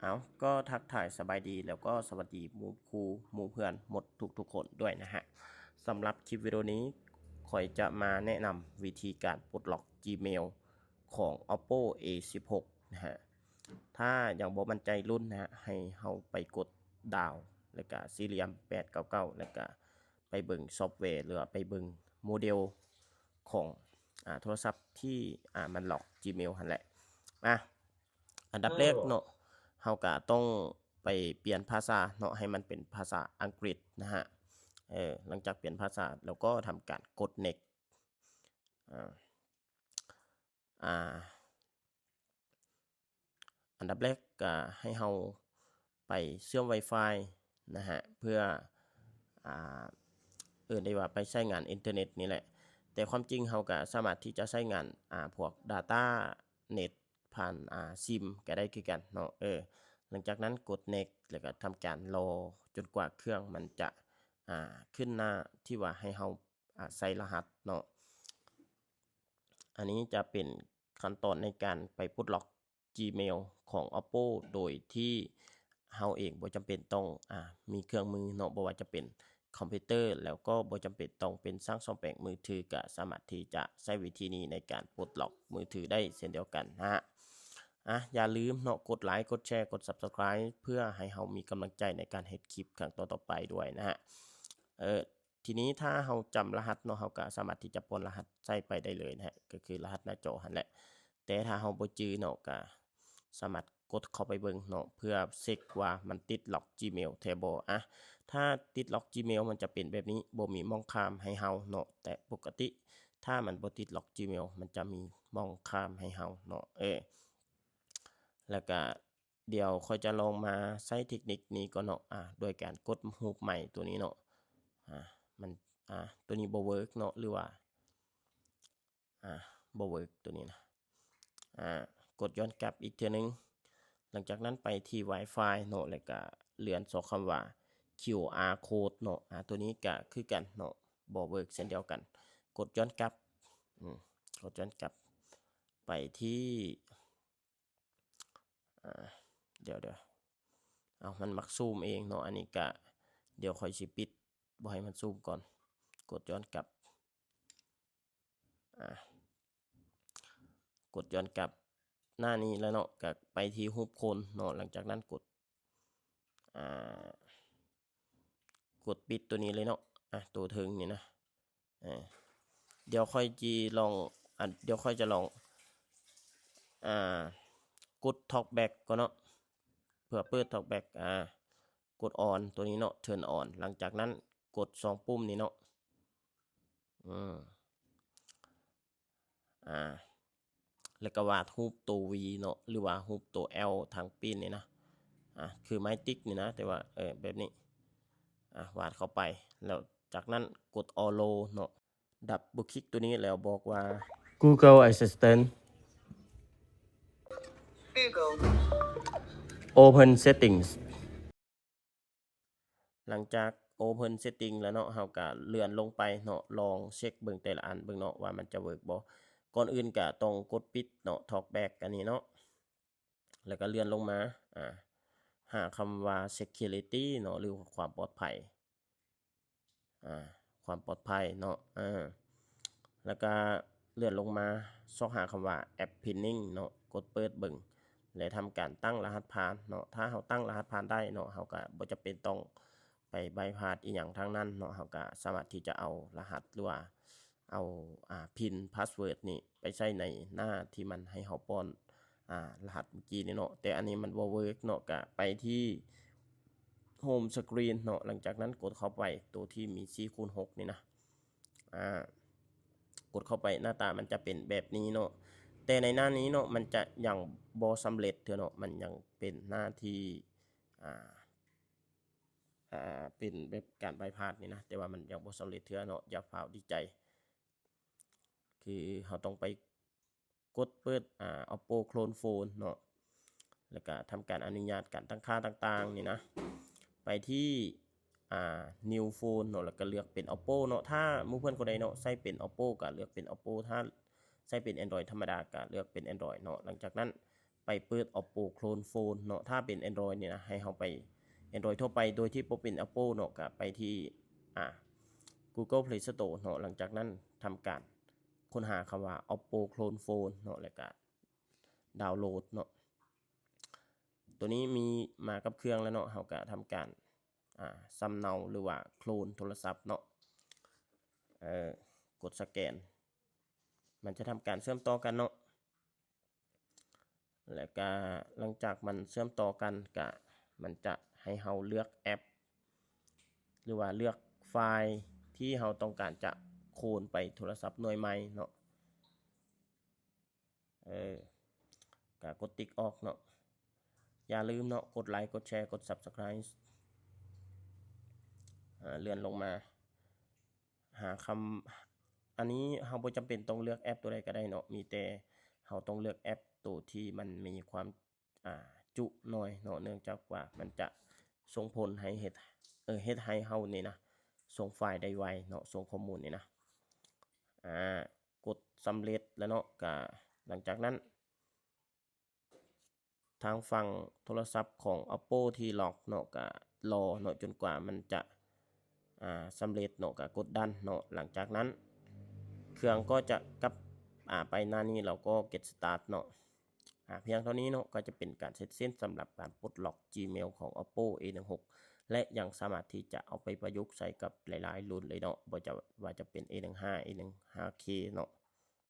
ເອົາ ກໍທັກທາຍສະບາຍດີ ແລ້ວກໍສະຫວັດດີໝູ່ຄູ່ໝູ່ເພື່ອນໝົດທຸກໆຄົນດ້ວຍນະຮະ. ສຳລັບຄລິບວິດີໂອນີ້ ຂ້ອຍຈະມາແນະນຳວິທີການປົດລັອກ Gmail ຂອງ Oppo ເອ ສິບຫົກ ນະຮະ. ຖ້າຍັງບໍ່ໝັ້ນໃຈລຸ້ນນະຮະ ໃຫ້ເຮົາໄປກົດດາວ ແລ້ວກະສີ່ຫຼ່ຽມແປດເກົ້າເກົ້າ ແລ້ວກະໄປເບິ່ງຊອບແວ ຫຼືວ່າໄປເບິ່ງໂມເດວຂອງ ອາ ໂທລະສັບທີ່ ອາ ມັນລັອກ Gmail ຫັ້ນແຫຼະ. ອາ ອັນດັບແລກເນາະ ເຮົາກະຕ້ອງໄປປ່ຽນພາສາເນາະ ໃຫ້ມັນເປັນພາສາອັງກິດນະຮະ. ເອີ ຫຼັງຈາກປ່ຽນພາສາແລ້ວກໍທຳການກົດ next ອາ ອາ ອັນດັບແລກກະໃຫ້ເຮົາໄປເຊື່ອມ Wi-Fi ນະຮະ ເພື່ອ ອາ ເອີ້ນໄດ້ວ່າໄປໃຊ້ງານອິນເຕີເນັດນີ້ແຫຼະ. ແຕ່ຄວາມຈິງເຮົາກະສາມາດທີ່ຈະໃຊ້ງານ ອາ ພວກ data net ຜ່ານ ອາ ຊິມກະໄດ້ຄືກັນເນາະ. ເອີ ຫຼັງຈາກນັ້ນກົດ next ແລ້ວກະທຳການລໍຈົນກວ່າເຄື່ອງມັນຈະ ອາ ຂຶ້ນໜ້າທີ່ວ່າໃຫ້ເຮົາ ອາ ໃສ່ລະຫັດເນາະ. ອັນນີ້ຈະເປັນຂັ້ນຕອນໃນການໄປປົດລັອກ Gmail ຂອງ Oppo ໂດຍທີ່ເຮົາເອງບໍ່ຈຳເປັນຕ້ອງ ອາ ມີເຄື່ອງມືເນາະ, ບໍ່ວ່າຈະເປັນຄອມພິວເຕີ ແລ້ວກໍບໍ່ຈຳເປັນຕ້ອງເປັນຊ່າງສ້ອມແປງມືຖື ກະສາມາດທີ່ຈະໃຊ້ວິທີນີ້ໃນການປົດລັອກມືຖືໄດ້ເຊັ່ນດຽວກັນນະ. ອາ ຢ່າລືມເນາະ ກົດໄລ ກົດແຊ ກົດ Subscribe ເພື່ອໃຫ້ເຮົາມີກຳລັງໃຈໃນການເຮັດຄລິບຄັ້ງຕໍ່ໆໄປດ້ວຍນະ. ເອີ ທີນີ້ຖ້າເຮົາຈຳລະຫັດເນາະ ເຮົາກະສາມາດທີ່ຈະປ້ອນລະຫັດໃສ່ໄປໄດ້ເລີຍນະ ກໍຄືລະຫັດໜ້າຈໍຫັ້ນແຫຼະ. ແຕ່ຖ້າເຮົາບໍ່ຈື່ເນາະ ກະສາມາດກົດເຂົ້າໄປເບິ່ງເນາະ ເພື່ອເຊັກວ່າມັນຕິດລັອກ Gmail ແທ້ບໍ່. ອາ ຖ້າຕິດລັອກ Gmail ມັນຈະເປັນແບບນີ້ ບໍ່ມີໝ່ອງຂ້າມໃຫ້ເຮົາເນາະ. ແຕ່ປົກກະຕິຖ້າມັນບໍ່ຕິດລັອກ Gmail ມັນຈະມີໝ່ອງຂ້າມໃຫ້ເຮົາເນາະ. ເອີ ແລ້ວກະ ດຽວຂ້ອຍຈະລອງມາໃຊ້ເທັກນິກນີ້ກ່ອນເນາະ ອາ ໂດຍການກົດຮູບໃໝ່ຕົວນີ້ເນາະ. ອາ ມັນ ອາ ຕົວນີ້ບໍ່ເວີກເນາະ ຫຼືວ່າ ອາ ບໍ່ເວີກຕົວນີ້ນະ. ອາ ກົດຍ້ອນກັບອີກເທື່ອໜຶ່ງ. ຫຼັງຈາກນັ້ນໄປທີ່ Wi-Fi ເນາະ ແລ້ວກະເລື່ອນສອງຄຳວ່າ QR code ເນາະ. ອາ ຕົວນີ້ກະຄືກັນເນາະ ບໍ່ເວີກເຊັ່ນດຽວກັນ. ກົດຍ້ອນກັບ ອາ ກົດຍ້ອນກັບໄປທີ່ ອາ ດຽວໆ ເອົາ ມັນມັກຊູມເອງເນາະ. ອັນນີ້ກະ ດຽວຂ້ອຍຊິປິດ ບໍ່ໃຫ້ມັນຊູມກ່ອນ. ກົດຍ້ອນກັບ ອາ ກົດຍ້ອນກັບໜ້ານີ້ແລ້ວເນາະ ກະໄປທີ່ຮູບຄົນເນາະ. ຫຼັງຈາກນັ້ນກົດ ອາ ກົດປິດຕົວນີ້ເລີຍເນາະ ອາ ຕົວເທິງນີ້ນະ. ເອີ ດຽວຂ້ອຍຈະລອງ ອັນ ດຽວຂ້ອຍຈະລອງ ອາ ກົດ Talkback ກ່ອນເນາະ. ເພື່ອເປີດ Talkback ອາ ກົດ on ຕົວນີ້ເນາະ turn on. ຫຼັງຈາກນັ້ນກົດສອງປຸ່ມນີ້ເນາະ ອືມ ອາ ແລ້ວກໍວາດຮູບໂຕ V ເນາະ ຫຼືວ່າຮູບໂຕ L ທາງປີ້ນນີ້ນະ ອາ ຄືໄມ້ຕິກນີ້ນະ ແຕ່ວ່າ ເອີ ແບບນີ້ ອາ ວາດເຂົ້າໄປ ແລ້ວຈາກນັ້ນກົດ Allow ເນາະ. ດັບເບິນຄລິກຕົວນີ້ແລ້ວບອກວ່າ Google Assistant Google Open Settings. ຫຼັງຈາກ Open Setting ແລ້ວເນາະ ເຮົາກະເລື່ອນລົງໄປເນາະ ລອງເຊັກເບິ່ງແຕ່ລະອັນເບິ່ງເນາະ ວ່າມັນຈະເວີກບໍ່. ກ່ອນອື່ນກະຕ້ອງກົດປິດເນາະ Talkback ອັນນີ້ເນາະ ແລ້ວກະເລື່ອນລົງມາ ອາ ຫາຄຳວ່າ Security ເນາະ ຫຼືຄວາມປອດໄພ ອາ ຄວາມປອດໄພເນາະ ເອີ ແລ້ວກະເລື່ອນລົງມາຊອກຫາຄຳວ່າ App Pinning ເນາະ ກົດເປີດເບິ່ງ ແລະ ທຳການຕັ້ງລະຫັດຜ່ານເນາະ. ຖ້າເຮົາຕັ້ງລະຫັດຜ່ານໄດ້ເນາະ ເຮົາກະບໍ່ຈຳເປັນຕ້ອງໄປ bypass ອີ່ຫຍັງທັງນັ້ນເນາະ ເຮົາກະສາມາດທີ່ຈະເອົາລະຫັດ ຫຼືວ່າເອົາ ອາ PIN password ນີ້ໄປໃສ່ໃນໜ້າທີ່ມັນໃຫ້ເຮົາປ້ອນ ອາ ລະຫັດເມື່ອກີ້ນີ້ເນາະ. ແຕ່ອັນນີ້ມັນບໍ່ເວີກເນາະ ກະໄປທີ່ Home Screen ເນາະ ຫຼັງຈາກນັ້ນກົດເຂົ້າໄປໂຕທີ່ມີສີ່ຄູນຫົກນີ້ນະ ອາ ກົດເຂົ້າໄປ ໜ້າຕາມັນຈະເປັນແບບນີ້ເນາະ. ແຕ່ໃນໜ້ານີ້ເນາະ ມັນຈະຍັງບໍ່ສຳເລັດເທື່ອເນາະ ມັນຍັງເປັນໜ້າທີ່ ອາ ອາ ເປັນແບບການ bypass ນີ້ນະ ແຕ່ວ່າມັນຍັງບໍ່ສຳເລັດເທື່ອເນາະ ຢ່າຟ້າວດີໃຈ. ຄືເຮົາຕ້ອງໄປກົດເປີດ ອາ Oppo Clone Phone ເນາະ ແລ້ວກະທຳການອະນຸຍາດການຕັ້ງຄ່າຕ່າງໆນີ້ນະ ໄປທີ່ ອາ New Phone ເນາະ ແລ້ວກະເລືອກເປັນ Oppo ເນາະ. ຖ້າໝູ່ເພື່ອນຄົນໃດເນາະ ໃຊ້ເປັນ Oppo ກະເລືອກເປັນ Oppo ຖ້າໃຊ້ເປັນ Android ທຳມະດາກະເລືອກເປັນ Android ເນາະ. ຫຼັງຈາກນັ້ນ ໄປເປີດ Oppo Clone Phone ເນາະ. ຖ້າເປັນ Android ນີ້ນະ ໃຫ້ເຮົາໄປ Android ທົ່ວໄປ ໂດຍທີ່ບໍ່ເປັນ Apple ເນາະ ກະໄປທີ່ ອ່າ Google Play Store ເນາະ. ຫຼັງຈາກນັ້ນທຳການຄົ້ນຫາຄຳວ່າ Oppo Clone Phone ເນາະ ແລ້ວກະດາວໂຫຼດເນາະ. ໂຕນີ້ມີມາກັບເຄື່ອງແລ້ວເນາະ ເຮົາກະທຳການ ອ່າ ສຳເນົາ ຫຼືວ່າໂຄລນໂທລະສັບເນາະ. ເອີ ກົດສະແກນ ມັນຈະທຳການເຊື່ອມຕໍ່ກັນເນາະ ແລ້ວກະຫຼັງຈາກມັນເຊື່ອມຕໍ່ກັນ ກະມັນຈະໃຫ້ເຮົາເລືອກແອັບ ຫຼືວ່າເລືອກໄຟລ໌ທີ່ເຮົາຕ້ອງການຈະໂຄລນໄປໂທລະສັບໜ່ວຍໃໝ່ເນາະ. ເອີ ກະກົດຕິກອອກເນາະ. ຢ່າລືມເນາະ ກົດໄລ ກົດແຊ ກົດ Subscribe. ເລື່ອນລົງມາຫາຄຳ ອັນນີ້ເຮົາບໍ່ຈຳເປັນຕ້ອງເລືອກແອັບໂຕໃດກະໄດ້ເນາະ ມີແຕ່ເຮົາຕ້ອງເລືອກແອັບໂຕທີ່ມັນມີຄວາມ ອ່າ ຈຸໜ້ອຍເນາະ ເນື່ອງຈາກວ່າມັນຈະສົ່ງຜົນໃຫ້ເຮັດ ເອີ ເຮັດໃຫ້ເຮົານີ້ນະ ສົ່ງໄຟລ໌ໄດ້ໄວເນາະ ສົ່ງຂໍ້ມູນນີ້ນະ. ອ່າ ກົດສຳເລັດແລ້ວເນາະ. ກະຫຼັງຈາກນັ້ນ ທາງຝັ່ງໂທລະສັບຂອງ Oppo ທີ່ລັອກເນາະ ກະລໍເນາະ ຈົນກວ່າມັນຈະ ອ່າ ສຳເລັດເນາະ ກະກົດ Done ເນາະ. ຫຼັງຈາກນັ້ນເຄື່ອງກໍຈະກັບ ອ່າ ໄປໜ້ານີ້ ແລ້ວກໍ Get Start ເນາະ. ອາ ພຽງເທົ່ານີ້ເນາະ ກໍຈະເປັນການເສັດສິ້ນສຳລັບການປົດລັອກ Gmail ຂອງ Oppo A ໜຶ່ງຫົກ ແລະ ຍັງສາມາດທີ່ຈະເອົາໄປປະຍຸກໃຊ້ກັບຫຼາຍໆລຸ້ນເລີຍເນາະ ບໍ່ຈະ ວ່າຈະເປັນ A ໜຶ່ງຫ້າ A ໜຶ່ງຫ້າ K ເນາະ.